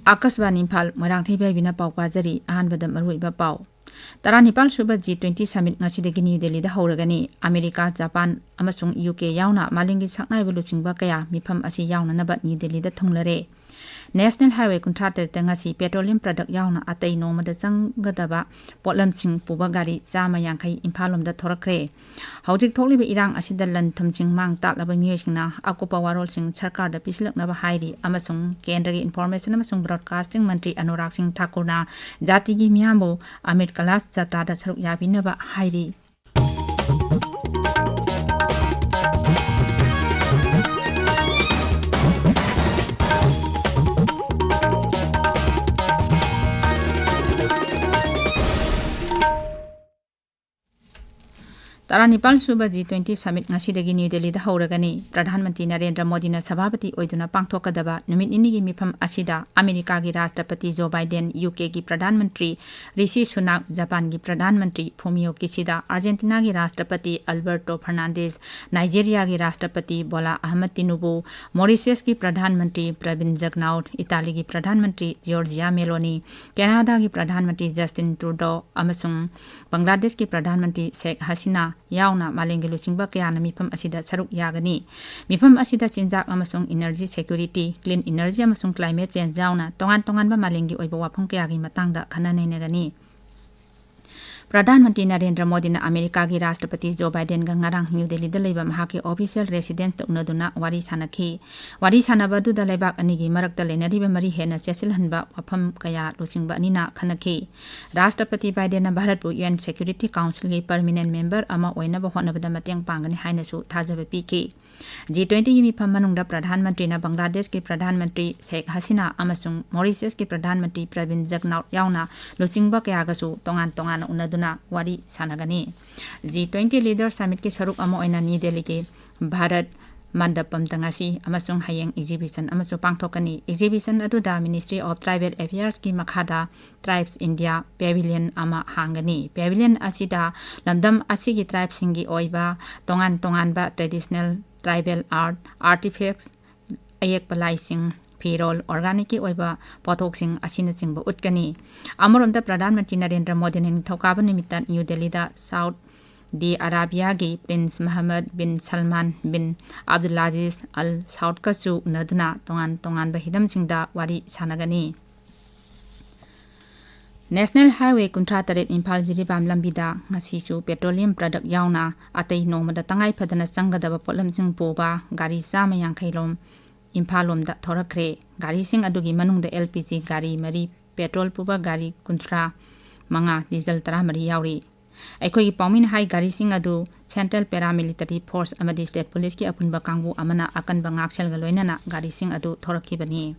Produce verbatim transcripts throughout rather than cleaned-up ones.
ꯑꯥꯀꯥꯁꯕꯥꯅꯤ ꯏꯝꯐꯥꯜ, ꯃꯣꯏꯔꯥꯡꯊꯦꯝ ꯏꯕꯦꯕꯤꯅ ꯄꯥꯎ ꯄꯥꯖꯔꯤ꯫ ꯑꯍꯥꯟꯕꯗ ꯃꯔꯨꯑꯣꯏꯕ ꯄꯥꯎ꯫ ꯇꯔꯥꯅꯤꯄꯥꯜ ꯁꯨꯕ G twenty summit ꯉꯁꯤꯗꯒꯤ ꯅ꯭ꯌꯨ ꯗꯦꯜꯂꯤꯗ ꯍꯧꯔꯒꯅꯤ꯫ ꯑꯃꯦꯔꯤꯀꯥ, ꯖꯄꯥꯟ ꯑꯃꯁꯨꯡ U K ꯌꯥꯎꯅ ꯃꯥꯂꯦꯝꯒꯤ ꯁꯛꯅꯥꯏꯕ ꯂꯨꯆꯤꯡꯕ ꯀꯌꯥ ꯃꯤꯐꯝ ꯑꯁꯤ ꯌꯥꯎꯅꯅꯕ ꯅ꯭ꯌꯨ ꯗꯦꯜꯂꯤꯗ ꯊꯨꯡꯂꯔꯦ꯫ National Highway ꯀꯨꯟꯊ꯭ꯔꯥ ꯇꯔꯦꯠꯇ ꯉꯁꯤ petroleum product ꯌꯥꯎꯅ ꯑꯇꯩ ꯅꯣꯡꯃꯗ ꯆꯪꯒꯗꯕ ꯄꯣꯠꯂꯝꯁꯤꯡ ꯄꯨꯕ ꯒꯥꯔꯤ ꯆꯥꯝꯃ ꯌꯥꯡꯈꯩ ꯏꯝꯐꯥꯜ ꯂꯣꯝꯗ ꯊꯣꯔꯛꯈ꯭ꯔꯦ꯫ ꯍꯧꯖꯤꯛ ꯊꯣꯛꯂꯤꯕ ꯏꯔꯥꯡ ꯑꯁꯤꯗ ꯂꯟ ꯊꯨꯝꯁꯤꯡ ꯃꯥꯡ ꯇꯥꯛꯂꯕ ꯃꯤꯑꯣꯏꯁꯤꯡꯅ ꯑꯀꯨꯞꯄ ꯋꯥꯔꯣꯜꯁꯤꯡ ꯁꯔꯀꯥꯔꯗ ꯄꯤꯁꯤꯜꯂꯛꯅꯕ ꯍꯥꯏꯔꯤ ꯑꯃꯁꯨꯡ ꯀꯦꯟꯗ꯭ꯔꯒꯤ Information ꯑꯃꯁꯨꯡ Broadcasting ꯃꯟꯇ꯭ꯔꯤ ꯑꯅꯨꯔꯥꯒ ꯁꯤꯡ ꯊꯥꯀꯨꯔꯅ ꯖꯥꯇꯤꯒꯤ ꯃꯤꯌꯥꯝꯕꯨ ꯑꯃꯤꯔ ꯀꯂꯥꯁ ꯖꯇ꯭ꯔꯥꯗ ꯁꯔꯨꯛ ꯌꯥꯕꯤꯅꯕ ꯍꯥꯏꯔꯤ꯫ ꯇꯔꯥꯅꯤꯄꯥꯜ ꯁꯨꯕ G twenty summit ꯉꯁꯤꯗꯒꯤ ꯅ꯭ꯌꯨ ꯗꯦꯜꯂꯤꯗ ꯍꯧꯔꯒꯅꯤ꯫ ꯄ꯭ꯔꯙꯥꯟ ꯃꯟꯇ꯭ꯔꯤ ꯅꯔꯦꯟꯗ꯭ꯔ ꯃꯣꯗꯤꯅ ꯁꯚꯥꯄꯇꯤ ꯑꯣꯏꯗꯨꯅ ꯄꯥꯡꯊꯣꯛꯀꯗꯕ ꯅꯨꯃꯤꯠ ꯅꯤꯅꯤꯒꯤ ꯃꯤꯐꯝ ꯑꯁꯤꯗ ꯑꯃꯦꯔꯤꯀꯥꯒꯤ ꯔꯥꯁꯇ꯭ꯔꯄꯇꯤ ꯖꯣ ꯕꯥꯏꯗꯦꯟ, U K ꯒꯤ ꯄ꯭ꯔꯙꯥꯟ ꯃꯟꯇ꯭ꯔꯤ ꯔꯤꯁꯤ ꯁꯨꯅꯥꯛ, ꯖꯄꯥꯟꯒꯤ ꯄ꯭ꯔꯙꯥꯟ ꯃꯟꯇ꯭ꯔꯤ ꯐꯨꯃꯤꯌꯣ ꯀꯤꯁꯤꯗꯥ, ꯑꯥꯔꯖꯦꯟꯇꯤꯅꯥꯒꯤ ꯔꯥꯁꯇ꯭ꯔꯄꯇꯤ ꯑꯜꯕꯔꯇꯣ ꯐꯔꯅꯥꯟꯗꯦꯁ, ꯅꯥꯏꯖꯦꯔꯤꯌꯥꯒꯤ ꯔꯥꯁꯇ꯭ꯔꯄꯇꯤ ꯕꯣꯂꯥ ꯑꯍꯃꯗ ꯇꯤꯅꯨꯕꯨ, ꯃꯣꯔꯤꯁꯤꯌꯁꯀꯤ ꯄ꯭ꯔꯙꯥꯟ ꯃꯟꯇ꯭ꯔꯤ ꯄ꯭ꯔꯕꯤꯟ ꯖꯒꯅꯥꯎꯠ, ꯏꯇꯥꯂꯤꯒꯤ ꯄ꯭ꯔꯙꯥꯟ ꯃꯟꯇ꯭ꯔꯤ ꯖꯣꯔꯖꯤꯌꯥ ꯃꯦꯂꯣꯅꯤ, ꯀꯦꯅꯥꯗꯥꯒꯤ ꯄ꯭ꯔꯙꯥꯟ ꯃꯟꯇ꯭ꯔꯤ ꯖꯁꯇꯤꯟ ꯇ꯭ꯔꯨꯗꯣ ꯑꯃꯁꯨꯡ ꯕꯪꯒ꯭ꯂꯥꯗꯦꯁꯀꯤ ꯄ꯭ꯔꯙꯥꯟ ꯃꯟꯇ꯭ꯔꯤ ꯁꯦꯈ ꯍꯁꯤꯅꯥ ꯌꯥꯎꯅ ꯃꯥꯂꯦꯝꯒꯤ ꯂꯨꯆꯤꯡꯕ ꯀꯌꯥꯅ ꯃꯤꯐꯝ ꯑꯁꯤꯗ ꯁꯔꯨꯛ ꯌꯥꯒꯅꯤ꯫ ꯃꯤꯐꯝ ꯑꯁꯤꯗ ꯆꯤꯟꯖꯥꯛ ꯑꯃꯁꯨꯡ energy security, clean energy ꯑꯃꯁꯨꯡ climate change ꯌꯥꯎꯅ ꯇꯣꯉꯥꯟ ꯇꯣꯉꯥꯟꯕ ꯃꯥꯂꯦꯝꯒꯤ ꯑꯣꯏꯕ ꯋꯥꯐꯝ ꯀꯌꯥꯒꯤ ꯃꯇꯥꯡꯗ ꯈꯟꯅ ꯅꯩꯅꯒꯅꯤ꯫ ꯄ꯭ꯔꯙꯥꯟ ꯃꯟꯇ꯭ꯔꯤ ꯅꯔꯦꯟꯗ꯭ꯔ ꯃꯣꯗꯤꯅ ꯑꯃꯦꯔꯤꯀꯥꯒꯤ ꯔꯥꯁꯇ꯭ꯔꯄꯇꯤ ꯖꯣ ꯕꯥꯏꯗꯦꯟꯒ ꯉꯔꯥꯡ ꯅ꯭ꯌꯨ ꯗꯦꯜꯂꯤꯗ ꯂꯩꯕ ꯃꯍꯥꯛꯀꯤ official residenceꯇ ꯎꯅꯗꯨꯅ ꯋꯥꯔꯤ ꯁꯥꯅꯈꯤ꯫ ꯋꯥꯔꯤ ꯁꯥꯅꯕ ꯑꯗꯨꯗ ꯂꯩꯕꯥꯛ ꯑꯅꯤꯒꯤ ꯃꯔꯛꯇ ꯂꯩꯅꯔꯤꯕ ꯃꯔꯤ ꯍꯦꯟꯅ ꯆꯦꯠꯁꯤꯜꯍꯟꯕ ꯋꯥꯐꯝ ꯀꯌꯥ ꯂꯨꯆꯤꯡꯕ ꯑꯅꯤꯅ ꯈꯟꯅꯈꯤ꯫ ꯔꯥꯁꯇ꯭ꯔꯄꯇꯤ ꯕꯥꯏꯗꯦꯟꯅ ꯚꯥꯔꯠꯄꯨ U N Security Councilꯒꯤ permanent member ꯑꯃ ꯑꯣꯏꯅꯕ ꯍꯣꯠꯅꯕꯗ ꯃꯇꯦꯡ ꯄꯥꯡꯒꯅꯤ ꯍꯥꯏꯅꯁꯨ ꯊꯥꯖꯕ ꯄꯤꯈꯤ꯫ G twentyꯒꯤ ꯃꯤꯐꯝ ꯃꯅꯨꯡꯗ ꯄ꯭ꯔꯙꯥꯟ ꯃꯟꯇ꯭ꯔꯤꯅ ꯕꯪꯒ꯭ꯂꯥꯗꯦꯁꯀꯤ ꯄ꯭ꯔꯙꯥꯟ ꯃꯟꯇ꯭ꯔꯤ ꯁꯦꯈ ꯍꯁꯤꯅꯥ ꯑꯃꯁꯨꯡ ꯃꯣꯔꯤꯁꯤꯌꯁꯀꯤ ꯄ꯭ꯔꯙꯥꯟ ꯃꯟꯇ꯭ꯔꯤ ꯄ꯭ꯔꯕꯤꯟ ꯖꯒꯅꯥꯎꯠ ꯌꯥꯎꯅ ꯂꯨꯆꯤꯡꯕ ꯀꯌꯥꯒꯁꯨ ꯇꯣꯉꯥꯟ ꯇꯣꯉꯥꯟꯅ ꯎꯅꯗꯨꯅ ꯋꯥꯔꯤ ꯁꯥꯅꯒꯅꯤ꯫ G twenty leader summitꯀꯤ ꯁꯔꯨꯛ ꯑꯃ ꯑꯣꯏꯅ ꯅ꯭ꯌꯨ ꯗꯦꯜꯂꯤꯒꯤ ꯚꯥꯔꯠ ꯃꯟꯗꯄꯝꯗ ꯉꯁꯤ ꯑꯃꯁꯨꯡ ꯍꯌꯦꯡ exhibition ꯑꯃꯁꯨ ꯄꯥꯡꯊꯣꯛꯀꯅꯤ꯫ Exhibition ꯑꯗꯨꯗ Ministry of Tribal Affairsꯀꯤ ꯃꯈꯥꯗ Tribes India Pavilion ꯑꯃ ꯍꯥꯡꯒꯅꯤ꯫ Pavilion ꯑꯁꯤꯗ ꯂꯝꯗꯝ ꯑꯁꯤꯒꯤ tribeꯁꯤꯡꯒꯤ ꯑꯣꯏꯕ ꯇꯣꯉꯥꯟ ꯇꯣꯉꯥꯟꯕ traditional tribal art, artifacts, ꯑꯌꯦꯛꯄ ꯂꯥꯏꯁꯤꯡ, ꯐꯤꯔꯣꯜ, organicꯀꯤ ꯑꯣꯏꯕ ꯄꯣꯠꯊꯣꯛꯁꯤꯡ ꯑꯁꯤꯅꯆꯤꯡꯕ ꯎꯠꯀꯅꯤ꯫ ꯑꯃꯔꯣꯝꯗ ꯄ꯭ꯔꯙꯥꯟ ꯃꯟꯇ꯭ꯔꯤ ꯅꯔꯦꯟꯗ꯭ꯔ ꯃꯣꯗꯤꯅ ꯅꯤꯡꯊꯧꯀꯥꯕ ꯅꯨꯃꯤꯠꯇ ꯅ꯭ꯌꯨ ꯗꯦꯜꯂꯤꯗ ꯁꯥꯎꯗꯤ ꯑꯔꯥꯕꯤꯌꯥꯒꯤ ꯄ꯭ꯔꯤꯟꯁ ꯃꯍꯃꯗ ꯕꯤꯟ ꯁꯜꯃꯥꯟ ꯕꯤꯟ ꯑꯕꯗꯨꯂꯥꯖꯤꯖ ꯑꯜ ꯁꯥꯎꯗꯀꯁꯨ ꯎꯅꯗꯨꯅ ꯇꯣꯉꯥꯟ ꯇꯣꯉꯥꯟꯕ ꯍꯤꯔꯝꯁꯤꯡꯗ ꯋꯥꯔꯤ ꯁꯥꯟꯅꯒꯅꯤ꯫ National Highway ꯀꯨꯟꯊ꯭ꯔꯥ ꯇꯔꯦꯠ ꯏꯝꯐꯥꯜ ꯖꯤꯔꯤꯕꯥꯝ ꯂꯝꯕꯤꯗ ꯉꯁꯤꯁꯨ petroleum product ꯌꯥꯎꯅ ꯑꯇꯩ ꯅꯣꯡꯃꯗ ꯇꯉꯥꯏ ꯐꯗꯅ ꯆꯪꯒꯗꯕ ꯄꯣꯠꯂꯝꯁꯤꯡ ꯄꯨꯕ ꯒꯥꯔꯤ ꯆꯥꯝꯃ ꯌꯥꯡꯈꯩ ꯂꯣꯝ ꯏꯝꯐꯥꯜ ꯂꯣꯝꯗ ꯊꯧꯔꯛꯈ꯭ꯔꯦ꯫ ꯒꯥꯔꯤꯁꯤꯡ ꯑꯗꯨꯒꯤ ꯃꯅꯨꯡꯗ L P G ꯒꯥꯔꯤ ꯃꯔꯤ, petrol ꯄꯨꯕ ꯒꯥꯔꯤ ꯀꯨꯟꯊ꯭ꯔꯥ ꯃꯉꯥ, diesel ꯇꯔꯥꯃꯔꯤ ꯌꯥꯎꯔꯤ꯫ ꯑꯩꯈꯣꯏꯒꯤ ꯄꯥꯎꯃꯤꯅ ꯍꯥꯏ, ꯒꯥꯔꯤꯁꯤꯡ ꯑꯗꯨ Central Paramilitary Force ꯑꯃꯗꯤ State Policeꯀꯤ ꯑꯄꯨꯟꯕ ꯀꯥꯡꯕꯨ ꯑꯃꯅ ꯑꯀꯟꯕ ꯉꯥꯛꯁꯦꯜꯒ ꯂꯣꯏꯅꯅ ꯒꯥꯔꯤꯁꯤꯡ ꯑꯗꯨ ꯊꯧꯔꯛꯈꯤꯕꯅꯤ꯫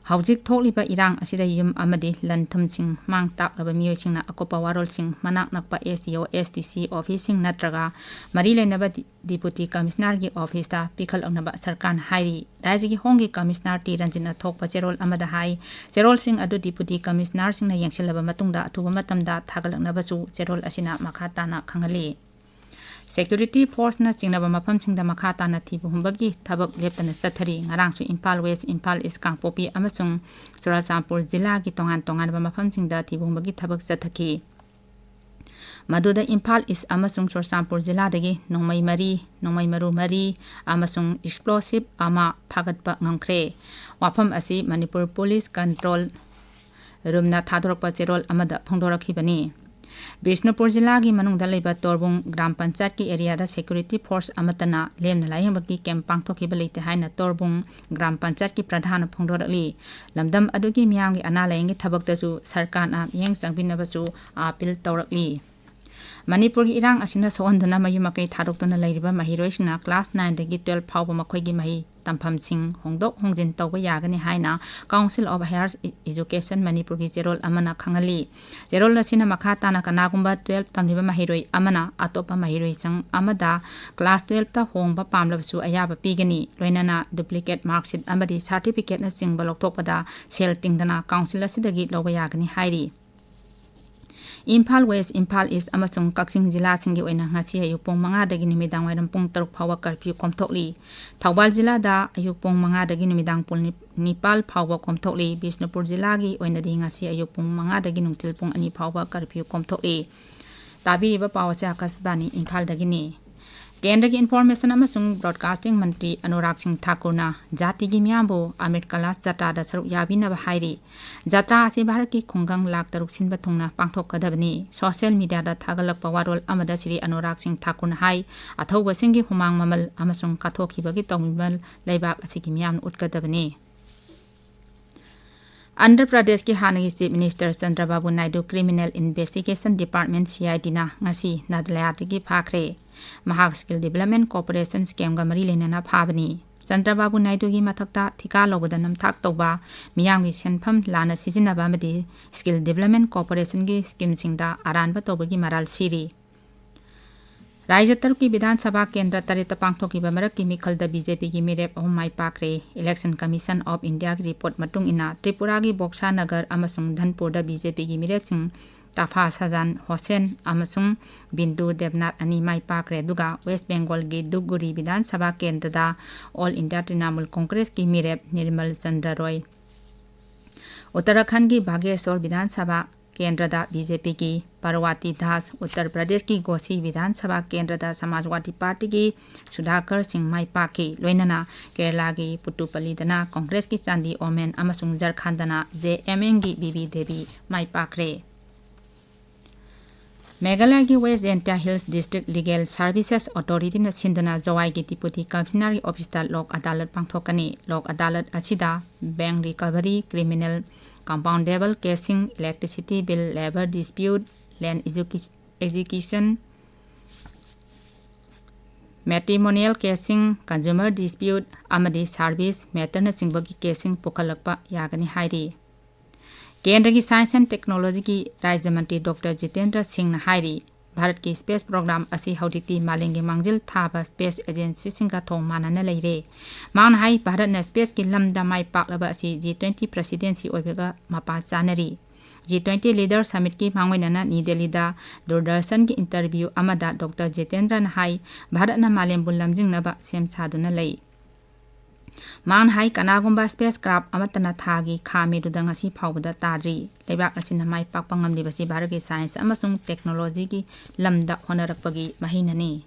ꯍꯧꯖꯤꯛ ꯊꯣꯛꯂꯤꯕ ꯏꯔꯥꯡ ꯑꯁꯤꯗ ꯌꯨꯝ ꯑꯃꯗꯤ ꯂꯟ ꯊꯨꯝꯁꯤꯡ ꯃꯥꯡ ꯇꯥꯛꯂꯕ ꯃꯤꯑꯣꯏꯁꯤꯡꯅ ꯑꯀꯨꯞꯄ ꯋꯥꯔꯣꯜꯁꯤꯡ ꯃꯅꯥꯛ ꯅꯛꯄ S D O, S D C officeꯁꯤꯡ ꯅꯠꯇ꯭ꯔꯒ ꯃꯔꯤ ꯂꯩꯅꯕ ꯗꯤ-, Deputy Commissionerꯒꯤ officeꯇ ꯄꯤꯈꯠꯂꯛꯅꯕ ꯁꯔꯀꯥꯔꯅ ꯍꯥꯏꯔꯤ꯫ ꯔꯥꯖ꯭ꯌꯒꯤ ꯍꯣꯝꯒꯤ Commissioner ꯇꯤ ꯔꯟꯖꯤꯠꯅ ꯊꯣꯛꯄ ꯆꯦꯔꯣꯜ ꯑꯃꯗ ꯍꯥꯏ, ꯆꯦꯔꯣꯜꯁꯤꯡ ꯑꯗꯨ Deputy Commissionerꯁꯤꯡꯅ ꯌꯦꯡꯁꯤꯜꯂꯕ ꯃꯇꯨꯡꯗ ꯑꯊꯨꯕ ꯃꯇꯝꯗ ꯊꯥꯒꯠꯂꯛꯅꯕꯁꯨ ꯆꯦꯔꯣꯜ ꯑꯁꯤꯅ ꯃꯈꯥ ꯇꯥꯅ ꯈꯪꯍꯜꯂꯤ꯫ Security Forceꯅ ꯆꯤꯡꯅꯕ ꯃꯐꯝꯁꯤꯡꯗ ꯃꯈꯥ ꯇꯥꯅ ꯊꯤꯕ ꯍꯨꯝꯕꯒꯤ ꯊꯕꯛ ꯂꯦꯞꯇꯅ ꯆꯠꯊꯔꯤ꯫ ꯉꯔꯥꯡꯁꯨ ꯏꯝꯐꯥꯜ West, ꯏꯝꯐꯥꯜ East, ꯀꯥꯡꯄꯣꯛꯄꯤ ꯑꯃꯁꯨꯡ ꯆꯨꯔꯥꯆꯥꯟꯄꯨꯔ ꯖꯤꯂꯥꯒꯤ ꯇꯣꯉꯥꯟ ꯇꯣꯉꯥꯟꯕ ꯃꯐꯝꯁꯤꯡꯗ ꯊꯤꯕ ꯍꯨꯝꯕꯒꯤ ꯊꯕꯛ ꯆꯠꯊꯈꯤ꯫ ꯃꯗꯨꯗ ꯏꯝꯐꯥꯜ East ꯑꯃꯁꯨꯡ ꯆꯨꯔꯥꯆꯥꯟꯄꯨꯔ ꯖꯤꯂꯥꯗꯒꯤ ꯅꯣꯡꯃꯩ ꯃꯔꯤ, ꯅꯣꯡꯃꯩ ꯃꯔꯨ ꯃꯔꯤ ꯑꯃꯁꯨꯡ explosive ꯑꯃ ꯐꯥꯒꯠꯄ ꯉꯝꯈ꯭ꯔꯦ꯫ ꯋꯥꯐꯝ ꯑꯁꯤ ꯃꯅꯤꯄꯨꯔ Police Control Roomꯅ ꯊꯥꯗꯣꯔꯛꯄ ꯆꯦꯔꯣꯜ ꯑꯃꯗ ꯐꯣꯡꯗꯣꯔꯛꯈꯤꯕꯅꯤ꯫ ꯕꯤꯁꯅꯨꯄꯨꯔ ꯖꯤꯂꯥꯒꯤ ꯃꯅꯨꯡꯗ ꯂꯩꯕ ꯇꯣꯔꯕꯨꯡ ꯒ꯭ꯔꯥꯝ ꯄꯟꯆꯥꯌꯠꯀꯤ areaꯗ security force ꯑꯃꯠꯇꯅ ꯂꯦꯝꯅ ꯂꯥꯌꯦꯡꯕꯒꯤ camp ꯄꯥꯡꯊꯣꯛꯈꯤꯕ ꯂꯩꯇꯦ ꯍꯥꯏꯅ ꯇꯣꯔꯕꯨꯡ ꯒ꯭ꯔꯥꯝ ꯄꯟꯆꯥꯌꯠꯀꯤ ꯄ꯭ꯔꯙꯥꯟꯅ ꯐꯣꯡꯗꯣꯔꯛꯂꯤ꯫ ꯂꯝꯗꯝ ꯑꯗꯨꯒꯤ ꯃꯤꯌꯥꯝꯒꯤ ꯑꯅꯥ ꯂꯥꯌꯦꯡꯒꯤ ꯊꯕꯛꯇꯁꯨ ꯁꯔꯀꯥꯔꯅ ꯃꯤꯠꯌꯦꯡ ꯆꯪꯕꯤꯅꯕꯁꯨ appeal ꯇꯧꯔꯛꯂꯤ꯫ ꯃꯅꯤꯄꯨꯔꯒꯤ ꯏꯔꯥꯡ ꯑꯁꯤꯅ ꯁꯣꯛꯍꯟꯗꯨꯅ ꯃꯌꯨꯝ ꯃꯀꯩ ꯊꯥꯗꯣꯛꯇꯨꯅ ꯂꯩꯔꯤꯕ ꯃꯍꯩꯔꯣꯏꯁꯤꯡꯅ class nineꯗꯒꯤ twelve ꯐꯥꯎꯕ ꯃꯈꯣꯏꯒꯤ ꯃꯍꯩ ꯇꯝꯐꯝꯁꯤꯡ ꯍꯣꯡꯗꯣꯛ ꯍꯣꯡꯖꯤꯟ ꯇꯧꯕ ꯌꯥꯒꯅꯤ ꯍꯥꯏꯅ Council of Higher Education ꯃꯅꯤꯄꯨꯔꯒꯤ ꯆꯦꯔꯣꯜ ꯑꯃꯅ ꯈꯪꯍꯜꯂꯤ꯫ ꯆꯦꯔꯣꯜ ꯑꯁꯤꯅ ꯃꯈꯥ ꯇꯥꯅ ꯀꯅꯥꯒꯨꯝꯕ twelve ꯇꯝꯂꯤꯕ ꯃꯍꯩꯔꯣꯏ ꯑꯃꯅ ꯑꯇꯣꯞꯄ ꯃꯍꯩꯔꯣꯏꯁꯪ ꯑꯃꯗ class twelveꯇ ꯍꯣꯡꯕ ꯄꯥꯝꯂꯕꯁꯨ ꯑꯌꯥꯕ ꯄꯤꯒꯅꯤ꯫ ꯂꯣꯏꯅꯅ duplicate mark sheet ꯑꯃꯗꯤ certificateꯅꯆꯤꯡꯕ ꯂꯧꯊꯣꯛꯄꯗ ꯁꯦꯜ ꯇꯤꯡꯗꯅ council ꯑꯁꯤꯗꯒꯤ ꯂꯧꯕ ꯌꯥꯒꯅꯤ ꯍꯥꯏꯔꯤ꯫ ꯏꯝꯐꯥꯜ ꯋꯦꯁ, ꯏꯝꯐꯥꯜ ꯏꯁ ꯑꯃꯁꯨꯡ ꯀꯛꯆꯤꯡ ꯖꯤꯂꯥꯁꯤꯡꯒꯤ ꯑꯣꯏꯅ ꯉꯁꯤ ꯑꯌꯨꯛ ꯄꯨꯡ ꯃꯉꯥꯗꯒꯤ ꯅꯨꯃꯤꯗꯥꯡ ꯋꯥꯏꯔꯝ ꯄꯨꯡ ꯇꯔꯨꯛ ꯐꯥꯎꯕ ꯀꯔꯐ꯭ꯌꯨ ꯀꯣꯝꯊꯣꯛꯂꯤ꯫ ꯊꯧꯕꯥꯜ ꯖꯤꯂꯥꯗ ꯑꯌꯨꯛ ꯄꯨꯡ ꯃꯉꯥꯗꯒꯤ ꯅꯨꯃꯤꯗꯥꯡ ꯄꯨꯡ ꯅꯤꯄꯥꯜ ꯐꯥꯎꯕ ꯀꯣꯝꯊꯣꯛꯂꯤ꯫ ꯕꯤꯁꯅꯨꯄꯨꯔ ꯖꯤꯂꯥꯒꯤ ꯑꯣꯏꯅꯗꯤ ꯉꯁꯤ ꯑꯌꯨꯛ ꯄꯨꯡ ꯃꯉꯥꯗꯒꯤ ꯅꯨꯡꯊꯤꯜ ꯄꯨꯡ ꯑꯅꯤ ꯐꯥꯎꯕ ꯀꯔꯐ꯭ꯌꯨ ꯀꯣꯝꯊꯣꯛꯂꯤ꯫ ꯇꯥꯕꯤꯔꯤꯕ ꯄꯥꯎ ꯑꯁꯤ ꯑꯀꯥꯁꯕꯥꯅꯤ ꯏꯝꯐꯥꯜꯗꯒꯤꯅꯤ꯫ ꯀꯦꯟꯗ꯭ꯔꯒꯤ ꯏꯟꯐꯣꯔꯃꯦꯁꯟ ꯑꯃꯁꯨꯡ ꯕ꯭ꯔꯣꯗꯀꯥꯁꯇꯤꯡ ꯃꯟꯇ꯭ꯔꯤ ꯑꯅꯨꯔꯥꯒ ꯁꯤꯡ ꯊꯥꯀꯨꯔꯅ ꯖꯥꯇꯤꯒꯤ ꯃꯤꯌꯥꯝꯕꯨ ꯑꯃ꯭ꯔꯤꯠ ꯀꯂꯥꯁ ꯖꯇ꯭ꯔꯥꯗ ꯁꯔꯨꯛ ꯌꯥꯕꯤꯅꯕ ꯍꯥꯏꯔꯤ꯫ ꯖꯇ꯭ꯔꯥ ꯑꯁꯤ ꯚꯥꯔꯠꯀꯤ ꯈꯨꯡꯒꯪ ꯂꯥꯈ ꯇꯔꯨꯛ ꯁꯤꯟꯕ ꯊꯨꯡꯅ ꯄꯥꯡꯊꯣꯛꯀꯗꯕꯅꯤ꯫ ꯁꯣꯁꯤꯌꯦꯜ ꯃꯤꯗꯤꯌꯥꯗ ꯊꯥꯒꯠꯂꯛꯄ ꯋꯥꯔꯣꯜ ꯑꯃꯗ ꯁ꯭ꯔꯤ ꯑꯅꯨꯔꯥꯒ ꯁꯤꯡ ꯊꯥꯀꯨꯔꯅ ꯍꯥꯏ, ꯑꯊꯧꯕꯁꯤꯡꯒꯤ ꯍꯨꯃꯥꯡ ꯃꯃꯜ ꯑꯃꯁꯨꯡ ꯀꯠꯊꯣꯛꯈꯤꯕꯒꯤ ꯇꯧꯕꯤꯃꯜ ꯂꯩꯕꯥꯛ ꯑꯁꯤꯒꯤ ꯃꯤꯌꯥꯝꯅ ꯎꯠꯀꯗꯕꯅꯤ꯫ ꯑꯟꯙ꯭ꯔ ꯄ꯭ꯔꯗꯦꯁꯀꯤ ꯍꯥꯟꯅꯒꯤ chief minister Chandrababu Naidu criminal investigation department, C I ꯗꯤꯅ ꯉꯁꯤ ꯅꯥꯗꯂꯌꯥꯗꯒꯤ ꯐꯥꯈ꯭ꯔꯦ꯫ ꯃꯍꯥꯛ ꯁ꯭ꯀꯤꯜ ꯗꯤꯕꯦꯂꯞꯃꯦꯟ ꯀꯣꯔꯄꯣꯔꯦꯁꯟ ꯁ꯭ꯀꯦꯝꯒ ꯃꯔꯤ ꯂꯩꯅꯅ ꯐꯥꯕꯅꯤ꯫ ꯆꯟꯗ꯭ꯔꯕꯥꯕꯨ ꯅꯥꯏꯗꯨꯒꯤ ꯃꯊꯛꯇ ꯊꯤꯀꯥ ꯂꯧꯕꯗ ꯅꯝꯊꯥꯛ ꯇꯧꯕ, ꯃꯤꯌꯥꯝꯒꯤ ꯁꯦꯟꯐꯝ ꯂꯥꯟꯅ ꯁꯤꯖꯤꯟꯅꯕ ꯑꯃꯗꯤ ꯁ꯭ꯀꯤꯜ ꯗꯤꯕꯦꯂꯞꯃꯦꯟ ꯀꯣꯔꯄꯣꯔꯦꯁꯟꯒꯤ ꯁ꯭ꯀꯤꯝꯁꯤꯡꯗ ꯑꯔꯥꯟꯕ ꯇꯧꯕꯒꯤ ꯃꯔꯥꯜ ꯁꯤꯔꯤ꯫ ꯔꯥꯖ꯭ꯌ ꯇꯔꯨꯛꯀꯤ ꯕꯤꯙꯥꯟ ꯁꯚꯥ ꯀꯦꯟꯗ꯭ꯔ ꯇꯔꯦꯠꯇ ꯄꯥꯡꯊꯣꯛꯈꯤꯕ ꯃꯔꯛꯀꯤ ꯃꯤꯈꯜꯗ ꯕꯤ ꯖꯦ ꯄꯤꯒꯤ ꯃꯤꯔꯦꯞ ꯑꯍꯨꯝ ꯃꯥꯏ ꯄꯥꯛꯈ꯭ꯔꯦ꯫ ꯏꯂꯦꯛꯁꯟ ꯀꯃꯤꯁꯟ ꯑꯣꯐ ꯏꯟꯗꯤꯌꯥꯒꯤ ꯔꯤꯄꯣꯔꯠ ꯃꯇꯨꯡ ꯏꯟꯅ ꯇ꯭ꯔꯤꯄꯨꯔꯥꯒꯤ ꯕꯣꯛꯁꯥ ꯅꯒꯔ ꯑꯃꯁꯨꯡ ꯙꯟꯄꯨꯔꯗ ꯕꯤ ꯖꯦ ꯄꯤꯒꯤ ꯃꯤꯔꯦꯞꯁꯤꯡ ꯇꯥꯐꯥ ꯁꯖꯥꯟ ꯍꯣꯁꯦꯟ ꯑꯃꯁꯨꯡ ꯕꯤꯟꯗꯨ ꯗꯦꯕꯅꯥꯊ ꯑꯅꯤ ꯃꯥꯏ ꯄꯥꯛꯈ꯭ꯔꯦ, ꯑꯗꯨꯒ ꯋꯦꯁ ꯕꯦꯡꯒꯣꯜꯒꯤ ꯙꯨꯞꯒꯨꯔꯤ ꯕꯤꯙꯥꯟ ꯁꯚꯥ ꯀꯦꯟꯗ꯭ꯔꯗ ꯑꯣꯜ ꯏꯟꯗꯤꯌꯥ ꯇ꯭ꯔꯤꯅꯥꯃꯨꯜ ꯀꯣꯡꯒ꯭ꯔꯦꯁꯀꯤ ꯃꯤꯔꯦꯞ ꯅꯤꯔꯃꯜ ꯆꯟꯗ꯭ꯔ ꯔꯣꯏ, ꯎꯠꯇꯔꯥꯈꯟꯒꯤ ꯕꯥꯒꯦꯁꯣꯔ ꯕꯤꯙꯥꯟ ꯁꯚꯥ ꯀꯦꯟꯗ꯭ꯔꯗ ꯕꯤ ꯖꯦ ꯄꯤꯒꯤ ꯄꯥꯔꯋꯥꯇꯤ ꯗꯥꯁ, ꯎꯠꯇꯔ ꯄ꯭ꯔꯗꯦꯁꯀꯤ ꯒꯣꯁꯤ ꯕꯤꯙꯥꯟ ꯁꯚꯥ ꯀꯦꯟꯗ꯭ꯔꯗ ꯁꯃꯥꯖꯋꯥꯗꯤ ꯄꯥꯔꯇꯤꯒꯤ ꯁꯨꯙꯥꯀꯔ ꯁꯤꯡ ꯃꯥꯏ ꯄꯥꯛꯈꯤ꯫ ꯂꯣꯏꯅꯅ ꯀꯦꯔꯂꯥꯒꯤ ꯄꯨꯠꯇꯨꯄꯜꯂꯤꯗꯅ ꯀꯣꯡꯒ꯭ꯔꯦꯁꯀꯤ ꯆꯥꯟꯗꯤ ꯑꯣꯃꯦꯟ ꯑꯃꯁꯨꯡ ꯖꯔꯈꯟꯗꯅ ꯖꯦ ꯑꯦꯝ ꯑꯦꯝꯒꯤ ꯕꯤꯕꯤ ꯗꯦꯕꯤ ꯃꯥꯏ ꯄꯥꯛꯈ꯭ꯔꯦ꯫ ꯃꯦꯘꯥꯂꯌꯒꯤ west Jaintia hills district legal services ꯑꯣꯊꯣꯔꯤꯇꯤꯅ ꯁꯤꯟꯗꯨꯅ ꯖꯋꯥꯏꯒꯤ ꯗꯤꯄꯨꯇꯤ ꯀꯃꯤꯁꯅꯔꯒꯤ ꯑꯣꯐꯤꯁꯇ ꯂꯣꯛ ꯑꯗꯥꯂꯠ ꯄꯥꯡꯊꯣꯛꯀꯅꯤ꯫ ꯂꯣꯛ ꯑꯗꯥꯂꯠ ꯑꯁꯤꯗ ꯕꯦꯡꯛ ꯔꯤꯀꯚꯔꯤ, ꯀ꯭ꯔꯤꯃꯤꯅꯦꯜ ꯀꯝꯄꯥꯎꯟꯗꯦꯕꯜ ꯀꯦꯁꯁꯤꯡ, electricity bill, labour dispute, land acquisition, ꯃꯦꯇ꯭ꯔꯤꯃꯣꯅꯤꯌꯦꯜ ꯀꯦꯁꯁꯤꯡ, consumer ꯗꯤꯁꯄ꯭ꯌꯨꯠ ꯑꯃꯗꯤ ꯁꯥꯔꯚꯤꯁ ꯃꯦꯇꯔꯅꯆꯤꯡꯕꯒꯤ ꯀꯦꯁꯁꯤꯡ ꯄꯨꯈꯠꯂꯛꯄ ꯌꯥꯒꯅꯤ ꯍꯥꯏꯔꯤ꯫ ꯀꯦꯟꯗ꯭ꯔꯒꯤ ꯁꯥꯏꯟꯁ ꯑꯦꯟ ꯇꯦꯛꯅꯣꯂꯣꯖꯤꯒꯤ ꯔꯥꯖ꯭ꯌ ꯃꯟꯇ꯭ꯔꯤ ꯗꯣꯛꯇꯔ ꯖꯤꯇꯦꯟꯗ꯭ꯔ ꯁꯤꯡꯅ ꯍꯥꯏꯔꯤ, ꯚꯥꯔꯠꯀꯤ space program ꯑꯁꯤ ꯍꯧꯖꯤꯛꯇꯤ ꯃꯥꯂꯦꯝꯒꯤ ꯃꯥꯡꯖꯤꯜ ꯊꯥꯕ space agencyꯁꯤꯡꯒ ꯊꯣꯡ ꯃꯥꯟꯅꯅ ꯂꯩꯔꯦ꯫ ꯃꯍꯥꯛꯅ ꯍꯥꯏ, ꯚꯥꯔꯠꯅ spaceꯀꯤ ꯂꯝꯗ ꯃꯥꯏ ꯄꯥꯛꯂꯕ ꯑꯁꯤ G twenty presidency ꯑꯣꯏꯕꯒ ꯃꯄꯥ ꯆꯥꯅꯔꯤ꯫ G twenty leader summitꯀꯤ ꯃꯥꯡꯑꯣꯏꯅꯅ ꯅ꯭ꯌꯨ ꯗꯦꯜꯂꯤꯗ ꯗꯨꯔꯗꯔꯁꯟꯒꯤ interview ꯑꯃꯗ ꯗꯣꯛꯇꯔ ꯖꯤꯇꯦꯟꯗ꯭ꯔꯅ ꯍꯥꯏ, ꯚꯥꯔꯠꯅ ꯃꯥꯂꯦꯝꯕꯨ ꯂꯝꯖꯤꯡꯅꯕ ꯁꯦꯝ ꯁꯥꯗꯨꯅ ꯂꯩ꯫ ꯃꯍꯥꯛꯅ ꯍꯥꯏ, ꯀꯅꯥꯒꯨꯝꯕ space craft ꯑꯃꯠꯇꯅ ꯊꯥꯒꯤ ꯈꯥ ꯃꯦꯔꯨꯗ ꯉꯁꯤ ꯐꯥꯎꯕꯗ ꯇꯥꯗ꯭ꯔꯤ꯫ ꯂꯩꯕꯥꯛ ꯑꯁꯤꯅ ꯃꯥꯏ ꯄꯥꯛꯄ ꯉꯝꯂꯤꯕꯁꯤ ꯚꯥꯔꯠꯀꯤ science ꯑꯃꯁꯨꯡ technologyꯒꯤ ꯂꯝꯗ ꯍꯣꯠꯅꯔꯛꯄꯒꯤ ꯃꯍꯩꯅꯅꯤ꯫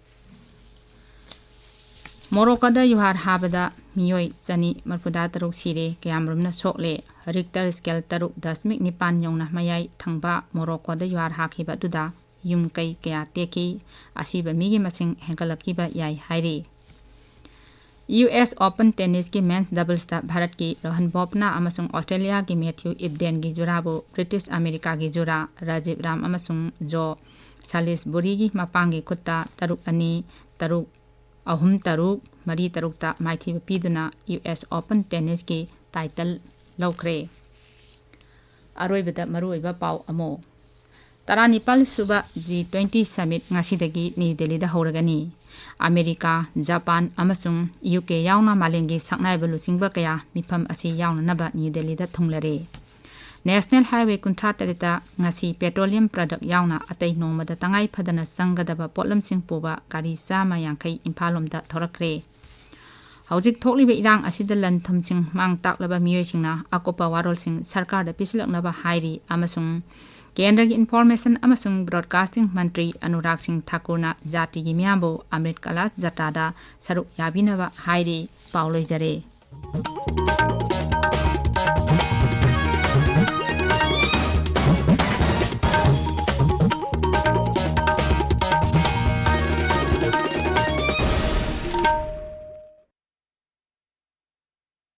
ꯃꯣꯔꯣꯀꯣꯗ ꯌꯨꯍꯥꯔ ꯍꯥꯕꯗ ꯃꯤꯑꯣꯏ ꯆꯅꯤ ꯃꯔꯤꯐꯨꯇꯔꯨꯛ ꯁꯤꯔꯦ, ꯀꯌꯥꯃꯔꯨꯝꯅ ꯁꯣꯛꯂꯦ꯫ Richter scale ꯇꯔꯨꯛ ꯗꯁꯃꯤꯛ ꯅꯤꯄꯥꯟ ꯌꯧꯅ ꯃꯌꯥꯏ ꯊꯪꯕ ꯃꯣꯔꯣꯀꯣꯗ ꯌꯨꯍꯥꯔ ꯍꯥꯈꯤꯕ ꯑꯗꯨꯗ ꯌꯨꯝ ꯀꯩ ꯀꯌꯥ ꯇꯦꯛꯈꯤ꯫ ꯑꯁꯤꯕ ꯃꯤꯒꯤ ꯃꯁꯤꯡ ꯍꯦꯟꯒꯠꯂꯛꯈꯤꯕ ꯌꯥꯏ ꯍꯥꯏꯔꯤ꯫ U S Open tennisꯀꯤ men's doublesꯇ ꯚꯥꯔꯠꯀꯤ ꯔꯣꯍꯟ ꯕꯣꯄꯅꯥ ꯑꯃꯁꯨꯡ ꯑꯣꯁꯇ꯭ꯔꯦꯂꯤꯌꯥꯒꯤ ꯃꯦꯊ꯭ꯌꯨ ꯏꯕꯗꯦꯟꯒꯤ ꯖꯨꯔꯥꯕꯨ ꯕ꯭ꯔꯤꯇꯤꯁ ꯑꯃꯦꯔꯤꯀꯥꯒꯤ ꯖꯨꯔꯥ ꯔꯥꯖꯤꯕ ꯔꯥꯝ ꯑꯃꯁꯨꯡ ꯖꯣ ꯁꯥꯂꯤꯁꯕꯨꯔꯤꯒꯤ ꯃꯄꯥꯡꯒꯤ ꯈꯨꯠꯇ ꯇꯔꯨꯛ ꯑꯅꯤ, ꯇꯔꯨꯛ ꯑꯍꯨꯝ ꯇꯔꯨꯛ, ꯃꯔꯤ ꯇꯔꯨꯛꯇ ꯃꯥꯏꯊꯤꯕ ꯄꯤꯗꯨꯅ U S Open tennisꯀꯤ title ꯂꯧꯈ꯭ꯔꯦ꯫ ꯑꯔꯣꯏꯕꯗ ꯃꯔꯨꯑꯣꯏꯕ ꯄꯥꯎ ꯑꯃꯨꯛ꯫ ꯇꯔꯥꯅꯤꯄꯥꯜ ꯁꯨꯕ G twenty summit ꯉꯁꯤꯗꯒꯤ ꯅ꯭ꯌꯨ ꯗꯦꯜꯂꯤꯗ ꯍꯧꯔꯒꯅꯤ꯫ ꯑꯃꯦꯔꯤꯀꯥ, ꯖꯄꯥꯟ ꯑꯃꯁꯨꯡ U K ꯌꯥꯎꯅ ꯃꯥꯂꯦꯝꯒꯤ ꯁꯛꯅꯥꯏꯕ ꯂꯨꯆꯤꯡꯕ ꯀꯌꯥ ꯃꯤꯐꯝ ꯑꯁꯤ ꯌꯥꯎꯅꯅꯕ ꯅ꯭ꯌꯨ ꯗꯦꯜꯂꯤꯗ ꯊꯨꯡꯂꯔꯦ꯫ National Highway ꯀꯨꯟꯊ꯭ꯔꯥ ꯇꯔꯦꯠꯇ ꯉꯁꯤ petroleum product ꯌꯥꯎꯅ ꯑꯇꯩ ꯅꯣꯡꯃꯗ ꯇꯉꯥꯏ ꯐꯗꯅ ꯆꯪꯒꯗꯕ ꯄꯣꯠꯂꯝꯁꯤꯡ ꯄꯨꯕ ꯒꯥꯔꯤ ꯆꯥꯝꯃ ꯌꯥꯡꯈꯩ ꯏꯝꯐꯥꯜ ꯂꯣꯝꯗ ꯊꯣꯔꯛꯈ꯭ꯔꯦ꯫ ꯍꯧꯖꯤꯛ ꯊꯣꯛꯂꯤꯕ ꯏꯔꯥꯡ ꯑꯁꯤꯗ ꯂꯟ ꯊꯨꯝꯁꯤꯡ ꯃꯥꯡ ꯇꯥꯛꯂꯕ ꯃꯤꯑꯣꯏꯁꯤꯡꯅ ꯑꯀꯨꯞꯄ ꯋꯥꯔꯣꯜꯁꯤꯡ ꯁꯔꯀꯥꯔꯗ ꯄꯤꯁꯤꯜꯂꯛꯅꯕ ꯍꯥꯏꯔꯤ ꯑꯃꯁꯨꯡ ꯀꯦꯟꯗ꯭ꯔꯒꯤ information ꯑꯃꯁꯨꯡ broadcasting ꯃꯟꯇ꯭ꯔꯤ ꯑꯅꯨꯔꯥꯒ ꯁꯤꯡ ꯊꯥꯀꯨꯔꯅ ꯖꯥꯇꯤꯒꯤ ꯃꯤꯌꯥꯝꯕꯨ ꯑꯃ꯭ꯔꯤꯠ ꯀꯂꯥꯁ ꯖꯇ꯭ꯔꯥꯗ ꯁꯔꯨꯛ ꯌꯥꯕꯤꯅꯕ ꯍꯥꯏꯔꯤ꯫ ꯄꯥꯎ ꯂꯣꯏꯖꯔꯦ꯫